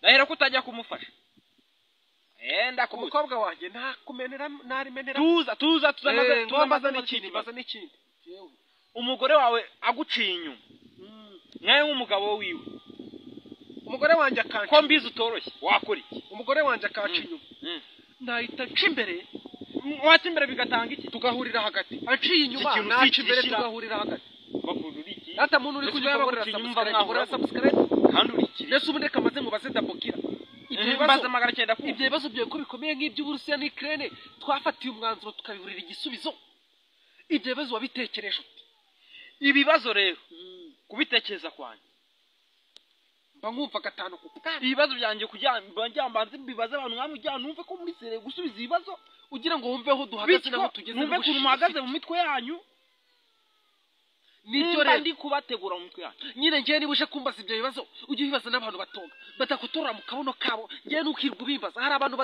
Ndahera ko utajya kumufasha. Enda ku Umukobwa wanjye ntakumenera, narimenera. Tuza, tuza, tuza, maze tuza, mbaza maze n'ikindi, mbaza n'ikindi. Umugore wawe aguciye inyuma, mwawe nk'umugabo wiwe, Umugore wanjye akanca ko mbizi utoroshye, wakora iki? Umugore wanjye akanca inyuma, nahita nca imbere. Waca imbere bigatanga iki? Tugahurira hagati. Anciye inyuma, Iki kintu naca si imbere, ikishira. tugahurira hagati. Bakunda uri iki? Data, muntu uri Ese kunyumva, yaba nkorera aguciye inyuma, subscribe, mwahura nkorera subscribe. Kandi uri iki? Mbese ubundi reka maze mubaze Dabokira ibyo bibazo. Mbaza 900 kumva. Ibyo bibazo byawe ko bikomeye nk'iby'Uburusiya n'Ukraine, twafatiye umwanzuro tukabiburira igisubizo, ibyo bibazo wabitekereje ute? Ibibazo rero kubitekereza kwanjye, Mba nkumva gatanu ku kandi. Ibibazo byanjye kugira ngo mbanze mbibaze abantu nkamwe, kugira numve ko muri sere gusubiza ibibazo, Ugira ngo wumve aho duhagaze bityo n'aho tugeze numve ukuntu n'ubushishozi muhagaze ufite. mu mitwe yanyu. Nibyo Nimba rero. ndi kubategura mu mitwe yanyu. Nyine ngewe niba uje kumbaza ibyo bibazo, ujye ubibaza n'abantu batonga batagutorora mu kabuno kabo. Ngewe ntukirwa ubimbaza, hari abantu